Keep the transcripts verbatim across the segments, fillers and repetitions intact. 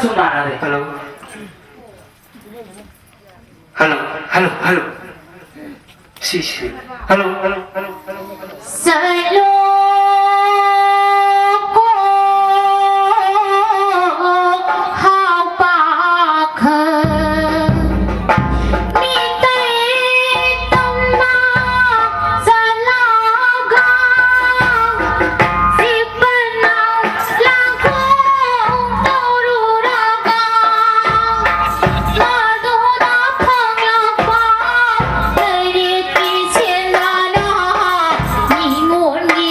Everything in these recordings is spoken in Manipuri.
ꯁꯨꯝ ꯃꯥꯟꯅꯔꯦ꯫ ꯍꯜꯂꯣ꯫ Hello, hello, hello. ꯁꯤ, ꯁꯤ꯫ Hello, hello, hello, hello. ꯆꯠꯂꯣ ꯀꯣ ꯍꯥꯎ ꯄꯥꯈꯪ꯫ ꯃꯤꯇꯩ ꯇꯝꯅ ꯆꯠꯂꯒ ꯁꯤꯄꯅ ꯂꯥꯡꯈꯣꯡ ꯇꯧꯔꯨꯔꯒ ꯃꯗꯨꯗ ꯐꯪꯂꯛꯄ ꯂꯥꯏꯔꯤꯛꯀꯤ ꯁꯦꯟꯗꯥꯅ ꯃꯤꯉꯣꯟꯒꯤ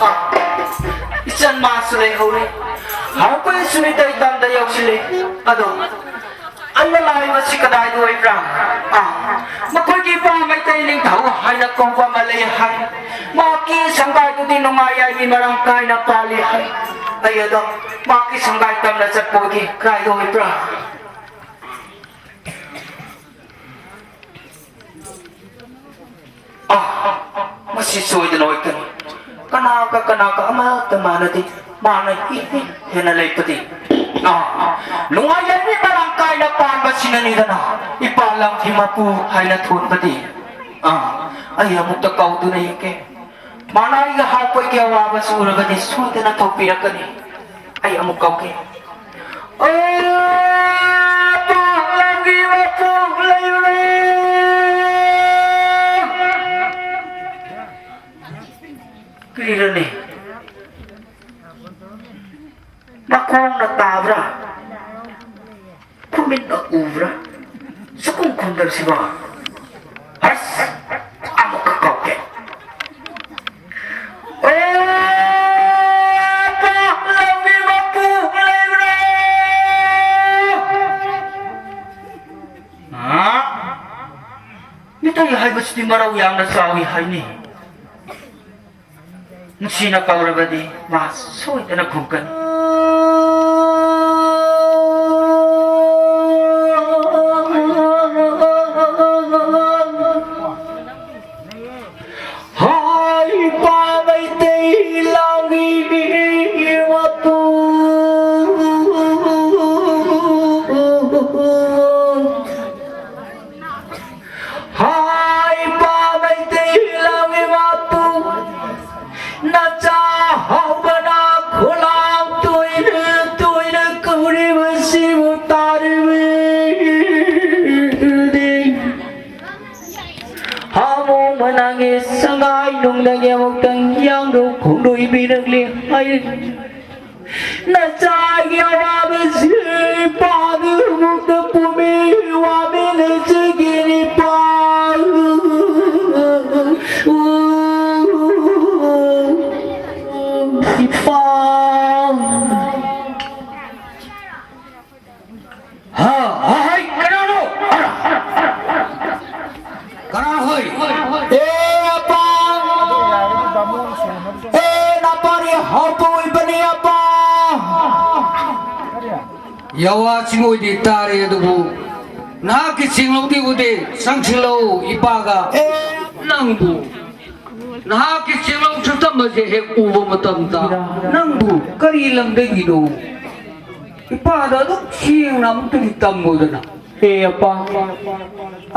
ꯑꯥ, ꯏꯆꯟ ꯃꯥꯁꯨ ꯂꯩꯍꯧꯔꯤ꯫ ꯍꯔꯛꯄꯒꯤ ꯁꯨꯃꯤꯠꯇ ꯏꯇꯝꯗ ꯌꯧꯁꯤꯜꯂꯤ꯫ ꯑꯗꯣ ꯑꯩꯅ ꯂꯥꯛꯏꯕꯁꯤ ꯀꯗꯥꯏꯗ ꯑꯣꯏꯕ꯭ꯔꯥ? ꯑꯥ, ꯃꯈꯣꯏꯒꯤ ꯏꯄꯥ ꯃꯩꯇꯩ ꯅꯤꯡꯊꯧ ꯍꯥꯏꯅ ꯀꯧꯕ ꯑꯃ ꯂꯩ ꯍꯥꯏ꯫ ꯃꯍꯥꯛꯀꯤ ꯁꯪꯒꯥꯏꯗꯨꯗꯤ ꯅꯨꯡꯉꯥꯏ ꯌꯥꯏꯕꯤ ꯃꯔꯥꯡ ꯀꯥꯏꯅ ꯄꯥꯜꯂꯤ ꯍꯥꯏ꯫ ꯑꯩ ꯑꯗꯣ ꯃꯍꯥꯛꯀꯤ ꯁꯪꯒꯥꯏ ꯇꯝꯅ ꯆꯠꯄꯒꯤ ꯀꯗꯥꯏꯗ ꯑꯣꯏꯕ꯭ꯔꯥ? ꯑꯥ, ꯃꯁꯤ ꯁꯣꯏꯗꯅ ꯑꯣꯏꯒꯅꯤ꯫ ꯀꯅꯥꯒ ꯀꯅꯥꯒ ꯑꯃꯠꯇ ꯃꯥꯟꯅꯗꯦ꯫ ꯃꯥꯅ ꯏꯍꯦꯟ ꯍꯦꯟꯅ ꯂꯩꯕꯗꯤ꯫ ꯑꯥ, ꯅꯨꯡꯉꯥꯏ ꯌꯥꯏꯕꯤ ꯃꯔꯥꯡ ꯀꯥꯏꯅ ꯄꯥꯟꯕꯁꯤꯅꯅꯤꯗꯅ ꯏꯄꯥ ꯂꯝꯒꯤ ꯃꯄꯨ ꯍꯥꯏꯅ ꯊꯣꯟꯕꯗꯤ꯫ ꯑꯥ, ꯑꯩ ꯑꯃꯨꯛꯇ ꯀꯧꯗꯨꯅ ꯌꯦꯡꯒꯦ꯫ ꯃꯥꯅ ꯑꯩꯒ ꯍꯥꯞꯄꯣꯏꯒꯤ ꯑꯋꯥꯕꯁꯤ ꯎꯔꯕꯗꯤ ꯁꯣꯏꯗꯅ ꯊꯣꯛꯄꯤꯔꯛꯀꯅꯤ꯫ ꯑꯩ ꯑꯃꯨꯛ ꯀꯧꯒꯦ꯫ ꯑꯣ, ꯄꯥꯛꯂꯝꯒꯤ ꯃꯄꯨ ꯂꯩꯔꯦ꯫ ꯀꯔꯤꯔꯅꯦ? ꯃꯈꯣꯡꯅ ꯇꯥꯕ꯭ꯔꯥ? ꯈꯨꯃꯤꯠꯅ ꯎꯕ꯭ꯔꯥ? ꯁꯨꯛꯈꯨꯝ ꯈꯨꯝꯗꯕꯁꯤꯕꯣ? ꯑꯁ! ꯑꯃꯨꯛꯀ ꯀꯧꯒꯦ꯫ ꯑꯣ, ꯄꯥꯛꯂꯝꯒꯤ ꯃꯄꯨ ꯂꯩꯕ꯭ꯔꯥ? ꯍꯥ? ꯃꯤꯇꯩ ꯍꯥꯏꯕꯁꯤꯗꯤ ꯃꯔꯧ ꯌꯥꯝꯅ ꯆꯥꯎꯏ ꯍꯥꯏꯅꯤ꯫ ꯅꯨꯡꯁꯤꯅ ꯀꯧꯔꯕꯗꯤ ꯃꯥ ꯁꯣꯏꯗꯅ ꯈꯨꯝꯒꯅꯤ꯫ ꯍꯥꯏꯕ ꯃꯩꯇꯩ ꯂꯥꯡꯒꯤ ꯃꯄꯨ꯫ ꯍꯥꯏꯕ ꯃꯩꯇꯩ ꯂꯥꯡꯒꯤ ꯃꯄꯨ꯫ ꯅꯆꯥ ꯍꯧꯕꯅ ꯈꯨꯂꯥꯡ ꯃꯅꯥꯒꯤ ꯁꯉꯥꯏ ꯅꯨꯡꯗꯒꯤ ꯑꯃꯨꯛꯇꯪ ꯌꯥꯡꯗꯨ ꯐꯣꯡꯗꯣꯛꯄꯤꯔꯛꯂꯤ ꯍꯥꯏ꯫ ꯅꯆꯥꯒꯤ ꯑꯋꯥꯕꯁꯤ ꯄꯥꯗꯨ ꯑꯃꯨꯛꯇ ꯄꯨꯃꯤ ꯋꯥꯃꯤ ꯅꯆꯥꯒꯤ ꯅꯤꯄꯥ꯫ ꯏꯄꯥ꯫ ꯍꯥ, ꯍꯥ, ꯍꯩ, ꯀꯅꯥꯅꯣ? ꯑꯔꯥ, ꯑꯔꯥ, ꯑꯔꯥ, ꯑꯔꯥ꯫ ꯀꯅꯥ ꯍꯣꯏ? ꯑꯦ, ꯑꯄꯥ! ꯑꯦ, ꯅꯄꯥꯔꯤ ꯍꯥꯎꯄ ꯑꯣꯏꯕꯅꯤ, ꯑꯄꯥ! ꯌꯥꯋꯥ ꯆꯤꯡꯉꯣꯏꯗꯤ ꯇꯥꯔꯦ ꯑꯗꯨꯕꯨ ꯅꯍꯥꯛꯀꯤ ꯆꯤꯡꯂꯧꯗꯤ ꯎꯗꯦ, ꯆꯪꯁꯤꯜꯂꯧ ꯏꯄꯥꯒ꯫ ꯑꯦ! ꯅꯪꯕꯨ ꯅꯍꯥꯛꯀꯤ ꯆꯤꯡꯂꯧ ꯁꯛꯇꯝ ꯑꯁꯦ ꯍꯦꯛ ꯎꯕ ꯃꯇꯝꯗ ꯅꯪꯕꯨ ꯀꯔꯤ ꯂꯝꯗꯒꯤꯅꯣ? ꯏꯄꯥꯗ ꯑꯗꯨꯝ ꯁꯦꯡꯅ ꯑꯃꯨꯛꯇꯗꯤ ꯇꯝꯃꯨꯗꯅ꯫ ꯑꯦ ꯑꯄꯥ,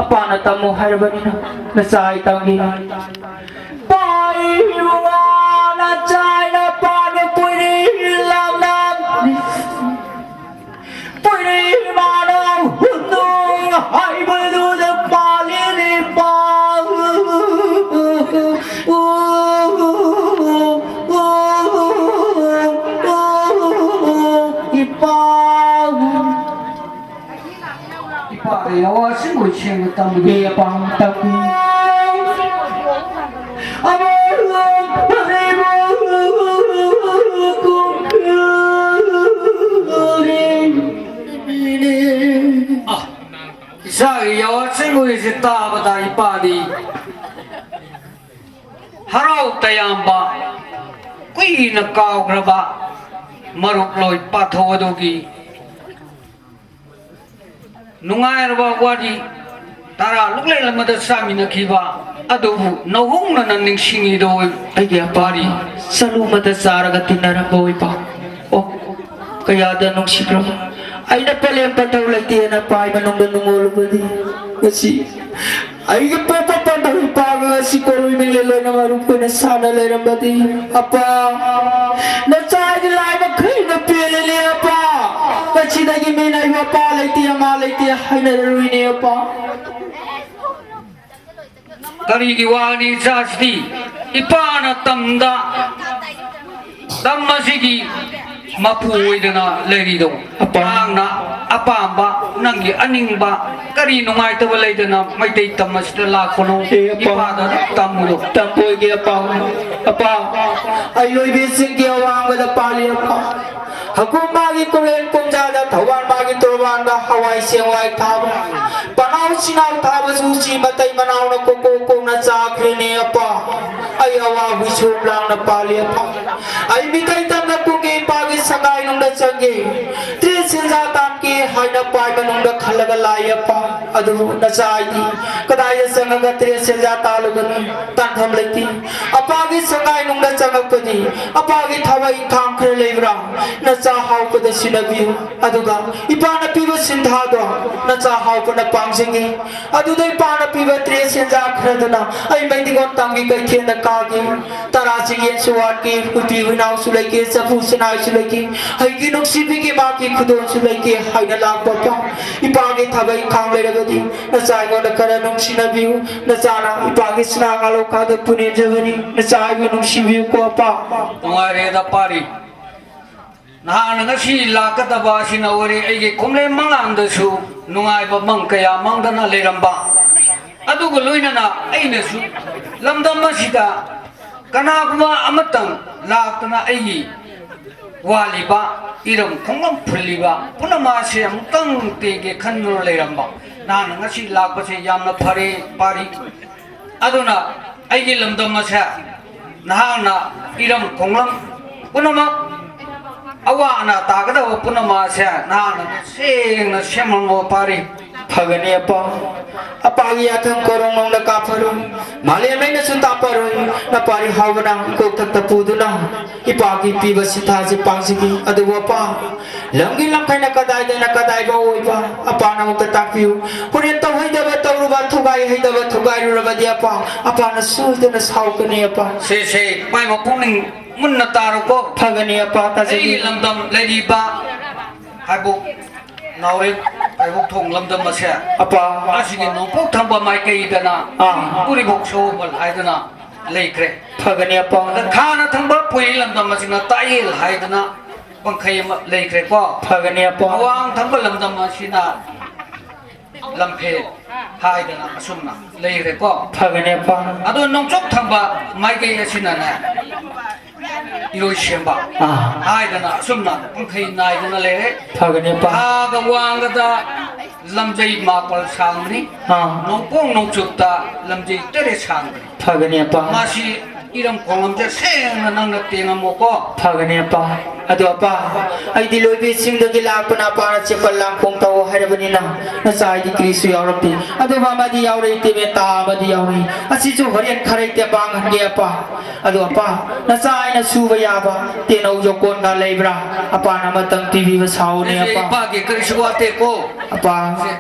ꯑꯄꯥꯅ ꯇꯝꯃꯨ ꯍꯥꯏꯔꯕꯅꯤꯅ ꯅꯆꯥ ꯑꯩ ꯇꯝꯒꯦ꯫ ꯄꯥꯏꯕ ꯅꯆꯥ ꯑꯩꯅ ꯄꯥꯟꯕ ꯄꯨꯔꯤ ꯂꯝꯅ ꯄꯨꯔꯤꯃꯥꯅ ꯍꯨꯟꯗꯣꯛ ꯍꯥꯏꯕꯗꯨꯗ ꯄꯥꯜꯂꯤꯅꯦ ꯄꯥꯎ꯫ ꯏꯄꯥꯎ꯫ ꯏꯄꯥꯗ ꯌꯥꯋꯥ ꯁꯤꯡ ꯑꯣꯏ ꯁꯦꯡꯅ ꯇꯝꯕꯤꯌꯨ꯫ ꯏꯄꯥꯎ ꯇꯝꯕꯤꯌꯨ꯫ ꯑ, ꯏꯆꯥꯒꯤ ꯌꯥꯋꯥ ꯆꯤꯡꯒꯨꯏꯁꯤ ꯇꯥꯕꯗ ꯏꯄꯥꯗꯤ ꯍꯔꯥꯎ ꯇꯌꯥꯝꯕ, ꯀꯨꯏꯅ ꯀꯥꯎꯈ꯭ꯔꯕ ꯃꯔꯨꯞꯂꯣꯏ ꯄꯥꯊꯧ ꯑꯗꯨꯒꯤ ꯅꯨꯡꯉꯥꯏꯔꯕ ꯋꯥꯔꯤ ꯇꯔꯥ ꯂꯨꯛꯂꯦꯟ ꯑꯃꯗ ꯆꯥꯃꯤꯟꯅꯈꯤꯕ ꯑꯗꯨꯕꯨ ꯅꯧꯍꯧꯅꯅ ꯅꯤꯡꯁꯤꯡꯉꯤꯗꯣ꯫ ꯑꯩꯒꯤ ꯑꯄꯥꯔꯤ ꯆꯔꯨ ꯑꯃꯗ ꯆꯥꯔꯒ ꯇꯤꯟꯅꯔꯝꯕ ꯑꯣꯏꯕ꯫ ꯑꯣ, ꯀꯌꯥꯗ ꯅꯨꯡꯁꯤꯈ꯭ꯔꯕ꯫ ꯑꯩꯅ ꯄꯂꯦꯝ ꯄꯟꯊꯧ ꯂꯩꯇꯦꯅ ꯄꯥꯏ ꯃꯅꯨꯡꯗ ꯅꯨꯡꯉꯣꯜꯂꯨꯕꯗꯤ ꯉꯁꯤ ꯑꯩꯒꯤ ꯄꯣꯛꯄ ꯄꯥꯟꯊꯧ ꯏꯄꯥꯒ ꯉꯁꯤ ꯀꯣꯔꯣꯏ ꯃꯤꯡꯂꯦꯟ ꯂꯣꯏꯅ ꯃꯔꯨꯞ ꯑꯣꯏꯅ ꯁꯥꯟꯅ ꯂꯩꯔꯝꯕꯗꯤ꯫ ꯑꯄꯥ, ꯅꯆꯥꯒꯤ ꯂꯥꯏ ꯃꯈꯩꯅ ꯄꯦꯜꯂꯦꯅꯦ ꯑꯄꯥ꯫ ꯉꯁꯤꯗꯒꯤ ꯃꯤꯅ ꯑꯩꯕꯨ ꯑꯄꯥ ꯂꯩꯇꯦ, ꯑꯃꯥ ꯂꯩꯇꯦ ꯍꯥꯏꯅꯔꯔꯣꯏꯅꯦ ꯑꯄꯥ꯫ ꯀꯔꯤꯒꯤ ꯋꯥꯅꯤ ꯏꯆꯥꯁꯤꯗꯤ? ꯏꯄꯥꯅ ꯇꯝꯗ ꯇꯝ ꯑꯁꯤꯒꯤ ꯃꯄꯨ ꯑꯣꯏꯗꯅ ꯂꯩꯔꯤꯗꯣ꯫ ꯑꯄꯥ꯫ ꯅꯍꯥꯛꯅ ꯑꯄꯥꯝꯕ, ꯅꯪꯒꯤ ꯑꯅꯤꯡꯕ, ꯀꯔꯤ ꯅꯨꯡꯉꯥꯏꯇꯕ ꯂꯩꯗꯅ ꯃꯩꯇꯩ ꯇꯝ ꯑꯁꯤꯗ ꯂꯥꯛꯄꯅꯣ? ꯑꯦ, ꯑꯄꯥ꯫ ꯏꯄꯥꯗ ꯇꯝꯃꯨꯔꯣ꯫ ꯇꯝꯕ ꯑꯣꯏꯒꯦ ꯑꯄꯥ꯫ ꯑꯄꯥ, ꯑꯩ ꯂꯣꯏꯕꯤꯁꯤꯡꯒꯤ ꯑꯋꯥꯡꯕꯗ ꯄꯥꯜꯂꯤ ꯑꯄꯥ꯫ ꯍꯀꯨꯝ ꯃꯥꯒꯤ ꯀꯨꯂꯦꯟ ꯀꯨꯝꯖꯥꯗ ꯊꯧꯕꯥꯜ ꯃꯥꯒꯤ ꯇꯣꯔꯕꯥꯟꯗ ꯍꯋꯥꯏ ꯆꯦꯡꯋꯥꯏ ꯊꯥꯕ꯫ ꯄꯅꯥꯎ ꯁꯤꯅꯥꯎ ꯊꯥꯕꯁꯨ ꯎꯆꯤ ꯃꯇꯩ ꯃꯅꯥꯎꯅ ꯀꯣꯛ ꯀꯣꯛ ꯀꯣꯛꯅ ꯆꯥꯈ꯭ꯔꯦꯅꯦ ꯑꯄꯥ꯫ ꯑꯩ ꯑꯋꯥꯕꯒꯤ ꯁꯨꯔꯨꯝ ꯂꯥꯡꯅ ꯄꯥꯜꯂꯤ ꯑꯄꯥ꯫ ꯑꯩ ꯃꯤꯇꯩ ꯇꯝꯅ ꯀꯨꯝꯒꯦ ꯏꯄꯥꯒꯤ ꯁꯪꯒꯥꯏ ꯅꯨꯡꯗ ꯆꯪꯒꯦ꯫ ꯇ꯭ꯔꯦꯠ ꯁꯦꯟꯖꯥ ꯇꯥꯟꯒꯦ ꯍꯥꯏꯅ ꯄꯥꯏ ꯃꯅꯨꯡꯗ ꯈꯜꯂꯒ ꯂꯥꯛꯏ ꯑꯄꯥ꯫ ꯑꯗꯨꯕꯨ ꯅꯆꯥ ꯑꯩꯗꯤ ꯀꯗꯥꯏꯗ ꯆꯪꯉꯒ ꯇ꯭ꯔꯦꯠ ꯁꯦꯟꯖꯥ ꯇꯥꯜꯂꯨꯒꯅꯤ? ꯇꯥꯟꯐꯝ ꯂꯩꯇꯦ꯫ ꯑꯄꯥꯒꯤ ꯁꯪꯒꯥꯏ ꯅꯨꯡꯗ ꯆꯪꯉꯛꯄꯗꯤ ꯑꯄꯥꯒꯤ ꯊꯕꯛ ꯏꯪꯈꯥꯡ ꯈꯔ ꯂꯩꯕ꯭ꯔꯥ? ꯅꯆꯥ ꯍꯥꯎꯄꯗ ꯁꯤꯟꯅꯕꯤꯌꯨ꯫ ꯑꯗꯨꯒ ꯏꯄꯥꯅ ꯄꯤꯕ ꯁꯤꯟꯊꯥꯗꯣ ꯅꯆꯥ ꯍꯥꯎꯄꯅ ꯄꯥꯡꯖꯒꯦ꯫ ꯑꯗꯨꯗ ꯏꯄꯥꯅ ꯄꯤꯕ ꯇ꯭ꯔꯦꯠ ꯁꯦꯟꯖꯥ ꯈꯔꯗꯨꯅ ꯑꯩ ꯃꯩꯅꯤꯉꯣꯟ ꯇꯝꯒꯤ ꯀꯩꯊꯦꯜꯗ ꯀꯥꯒꯦ꯫ ꯇꯔꯥꯁꯤ ꯌꯦꯟꯁꯨ ꯋꯥꯠꯀꯦ, ꯅꯨꯄꯤ ꯍꯨꯏꯅꯥꯎꯁꯨ ꯂꯩꯒꯦ, ꯆꯐꯨ ꯁꯅꯥꯏꯁꯨ ꯂꯩꯒꯦ, ꯑꯩꯒꯤ ꯅꯨꯡꯁꯤꯕꯤꯒꯤ ꯃꯥꯒꯤ ꯈꯨꯗꯣꯜꯁꯨ ꯂꯩꯒꯦ ꯍꯥꯏꯅ ꯂꯥꯛꯄ ꯑꯄꯥ꯫ ꯏꯄꯥꯒꯤ ꯊꯕꯛ ꯏꯪꯈꯥꯡ ꯂꯩꯔꯒꯗꯤ ꯅꯆꯥ ꯑꯩꯉꯣꯟꯗ ꯈꯔ ꯅꯨꯡꯁꯤꯅꯕꯤꯌꯨ꯫ ꯅꯆꯥꯅ ꯏꯄꯥꯒꯤ ꯁꯅꯥ ꯉꯥꯂꯧ ꯈꯥꯗ ꯄꯨꯅꯦꯖꯕꯅꯤ꯫ ꯅꯆꯥ ꯑꯩꯕꯨ ꯅꯨꯡꯁꯤꯕꯤꯌꯨꯀꯣ ꯑꯄꯥ꯫ ꯅꯨꯡꯉꯥꯏꯔꯦꯗ ꯄꯥꯔꯤ꯫ ꯅꯍꯥꯛꯅ ꯉꯁꯤ ꯂꯥꯛꯀꯗꯕ ꯑꯁꯤꯅ ꯑꯣꯏꯔꯦ ꯑꯩꯒꯤ ꯈꯣꯡꯂꯦꯝ ꯃꯉꯥꯡꯗꯁꯨ ꯅꯨꯡꯉꯥꯏꯕ ꯃꯪ ꯀꯌꯥ ꯃꯪꯗꯅ ꯂꯩꯔꯝꯕ꯫ ꯑꯗꯨꯒ ꯂꯣꯏꯅꯅ ꯑꯩꯅꯁꯨ ꯂꯝꯗꯝ ꯑꯁꯤꯗ ꯀꯅꯥꯒꯨꯝꯕ ꯑꯃꯇꯪ ꯂꯥꯛꯇꯅ ꯑꯩꯒꯤ ꯋꯥꯠꯂꯤꯕ ꯏꯔꯝ ꯈꯣꯡꯂꯝ ꯐꯨꯜꯂꯤꯕ ꯄꯨꯝꯅꯃꯛ ꯑꯁꯦ ꯑꯃꯨꯛꯇꯪ ꯇꯦꯡꯒꯦ ꯈꯟꯗꯨꯅ ꯂꯩꯔꯝꯕ꯫ ꯅꯍꯥꯛꯅ ꯉꯁꯤ ꯂꯥꯛꯄꯁꯦ ꯌꯥꯝꯅ ꯐꯔꯦ ꯄꯥꯔꯤ꯫ ꯑꯗꯨꯅ ꯑꯩꯒꯤ ꯂꯝꯗꯝ ꯑꯁꯦ ꯅꯍꯥꯛꯅ ꯏꯔꯝ ꯈꯣꯡꯂꯝ ꯄꯨꯝꯅꯃꯛ, ꯑꯋꯥ ꯑꯅꯥ ꯇꯥꯒꯗꯕ ꯄꯨꯝꯅꯃꯛ ꯑꯁꯦ ꯅꯍꯥꯛꯅ ꯁꯦꯡꯅ ꯁꯦꯝꯂꯝꯃꯣ ꯄꯥꯔꯤ꯫ ꯐꯒꯅꯤ ꯑꯄꯥ꯫ ꯑꯄꯥꯒꯤ ꯌꯥꯊꯪ ꯀꯣꯔꯣꯡ ꯅꯣꯡꯗ ꯀꯥꯞꯄꯔꯣꯏ꯫ ꯃꯥꯂꯦꯝ ꯑꯩꯅꯁꯨ ꯇꯥꯛꯄꯔꯣꯏ꯫ ꯅꯄꯥꯔꯤ ꯍꯥꯎꯕꯅ ꯀꯣꯛꯊꯛꯇ ꯄꯨꯗꯨꯅ ꯏꯄꯥꯒꯤ ꯄꯤꯕ ꯁꯤꯟꯊꯥꯁꯤ ꯄꯥꯡꯖꯒꯦ꯫ ꯑꯗꯨꯕꯨ ꯑꯄꯥ, ꯂꯝꯒꯤ ꯂꯝꯈꯩꯅ ꯀꯗꯥꯏꯗꯅ ꯀꯗꯥꯏꯕ ꯑꯣꯏꯕ ꯑꯄꯥꯅ ꯑꯃꯨꯛꯇ ꯇꯥꯛꯄꯤꯌꯨ꯫ ꯍꯣꯔꯦꯟ ꯇꯧꯍꯩꯗꯕ ꯇꯧꯔꯨꯕ, ꯊꯨꯒꯥꯏ ꯍꯩꯗꯕ ꯊꯨꯒꯥꯏꯔꯨꯔꯕꯗꯤ ꯑꯄꯥ, ꯑꯄꯥꯅ ꯁꯣꯏꯗꯅ ꯁꯥꯎꯒꯅꯤ ꯑꯄꯥ꯫ ꯁꯦ, ꯁꯦ, ꯃꯥꯏ ꯃꯄꯨꯛꯅꯤꯡ ꯃꯨꯟꯅ ꯇꯥꯔꯣꯀꯣ꯫ ꯐꯒꯅꯤ ꯑꯄꯥ, ꯇꯥꯖꯒꯦ꯫ ꯑꯩꯒꯤ ꯂꯝꯗꯝ ꯂꯩꯔꯤꯕ ꯍꯥꯏꯕꯨ ꯅꯥꯎꯔꯦꯝ ꯂꯥꯏꯕꯛ ꯊꯣꯡ ꯂꯝꯗꯝ ꯑꯁꯦ ꯑꯄꯥ꯫ ꯑꯁꯤꯒꯤ ꯅꯣꯡꯄꯣꯛ ꯊꯪꯕ ꯃꯥꯏꯀꯩꯗꯅ ꯑꯥ꯫ ꯎꯔꯤꯕꯣꯛ ꯁꯒꯣꯜꯕꯟ ꯍꯥꯏꯗꯅ ꯂꯩꯈ꯭ꯔꯦ꯫ ꯐꯒꯅꯤ ꯑꯄꯥ꯫ ꯑꯗ ꯈꯥꯅ ꯊꯪꯕ ꯄꯨꯔꯤ ꯂꯝꯗꯝ ꯑꯁꯤꯅ ꯇꯥꯛꯌꯦꯜ ꯍꯥꯏꯗꯅ ꯄꯪꯈꯩ ꯑꯃ ꯂꯩꯈ꯭ꯔꯦꯀꯣ꯫ ꯐꯒꯅꯤ ꯑꯄꯥ꯫ ꯑꯋꯥꯡ ꯊꯪꯕ ꯂꯝꯗꯝ ꯑꯁꯤꯅ ꯂꯝꯐꯦꯜ ꯍꯥꯏꯗꯅ ꯑꯁꯨꯝꯅ ꯂꯩꯈ꯭ꯔꯦꯀꯣ꯫ ꯐꯒꯅꯤ ꯑꯄꯥ꯫ ꯑꯗꯣ ꯅꯣꯡꯆꯨꯞ ꯊꯪꯕ ꯃꯥꯏꯀꯩ ꯑꯁꯤꯅꯅꯦ ꯏꯔꯣꯏꯁꯦꯝꯕ ꯑꯥ꯫ ꯍꯥꯏꯗꯅ ꯑꯁꯨꯝꯅ ꯄꯨꯡꯈꯩ ꯅꯥꯏꯗꯨꯅ ꯂꯩꯔꯦ꯫ ꯐꯒꯅꯤ ꯑꯄꯥ꯫ ꯊꯥꯒ ꯋꯥꯡꯒꯗ ꯂꯝꯖꯩ ꯃꯥꯄꯜ ꯁꯥꯡꯕꯅꯤ꯫ ꯑꯥ꯫ ꯅꯣꯡꯄꯣꯛ ꯅꯣꯡꯆꯨꯞꯇ ꯂꯝꯖꯩ ꯇꯔꯦꯠ ꯁꯥꯡꯕꯅꯤ꯫ ꯐꯒꯅꯤ ꯑꯄꯥ꯫ ꯃꯁꯤ ꯏꯔꯝ ꯈꯣꯡꯂꯝꯁꯦ ꯁꯦꯡꯅ ꯅꯪꯅ ꯇꯦꯡꯉꯝꯃꯣꯀꯣ꯫ ꯐꯒꯅꯤ ꯑꯄꯥ꯫ ꯑꯗꯣ ꯑꯄꯥ, ꯑꯩꯗꯤ ꯂꯣꯏꯕꯤꯁꯤꯡꯗꯒꯤ ꯂꯥꯛꯄꯅ ꯑꯄꯥꯅ ꯆꯦꯄꯜ ꯂꯥꯡꯈꯣꯡ ꯇꯧ ꯍꯥꯏꯔꯕꯅꯤꯅ ꯅꯆꯥ ꯑꯩꯗꯤ ꯀꯔꯤꯁꯨ ꯌꯥꯎꯔꯛꯇꯦ꯫ ꯑꯗꯨꯒ ꯑꯃꯗꯤ ꯌꯥꯎꯔꯛꯏ, ꯇꯦꯕꯦꯟꯇꯥ ꯑꯃꯗꯤ ꯌꯥꯎꯔꯛꯏ꯫ ꯑꯁꯤꯁꯨ ꯍꯣꯔꯦꯟ ꯈꯔ ꯇꯦꯄꯥꯡꯍꯟꯒꯦ ꯑꯄꯥ꯫ ꯑꯗꯣ ꯑꯄꯥ, ꯅꯆꯥ ꯑꯩꯅ ꯁꯨꯕ ꯌꯥꯕ ꯇꯦꯅꯧ ꯌꯣꯀꯣꯟꯒ ꯂꯩꯕ꯭ꯔꯥ? ꯑꯄꯥꯅ ꯑꯃꯇꯪ ꯄꯤꯕꯤꯕ ꯁꯥꯎꯅꯦ ꯑꯩꯁꯦ ꯑꯄꯥ꯫ ꯏꯄꯥꯒꯤ ꯀꯔꯤꯁꯨ ꯋꯥꯠꯇꯦꯀꯣ꯫ ꯑꯄꯥ꯫ ꯁꯦ꯫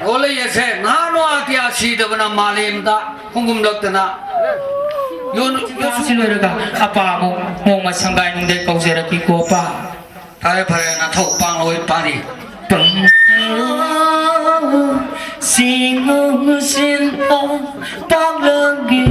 ꯒꯣꯂꯩ ꯑꯁꯦ ꯅꯍꯥꯟꯋꯥ ꯑꯇꯤꯌꯥ ꯁꯤꯗꯕꯅ ꯃꯥꯂꯦꯝꯗ ꯈꯣꯡꯒꯨꯝꯂꯛꯇꯅ ꯌꯣꯟ-, ꯌꯣꯟ-, ꯁꯤ ꯂꯣꯏꯔꯒ ꯑꯄꯥ ꯑꯃꯨꯛ ꯅꯣꯡꯃ ꯁꯪꯒꯥꯏ ꯅꯨꯡꯗꯩ ꯀꯧꯖꯔꯛꯀꯦꯀꯣ ꯑꯄꯥ꯫ ꯐꯔꯦ, ꯐꯔꯦ, ꯅꯊꯧ ꯄꯥꯡꯂꯣꯏ ꯄꯥꯔꯤ꯫ ꯄꯪ-, ꯁꯤꯡꯉꯨ ꯁꯤꯟꯊꯣ ꯄꯥꯛꯂꯝꯒꯤ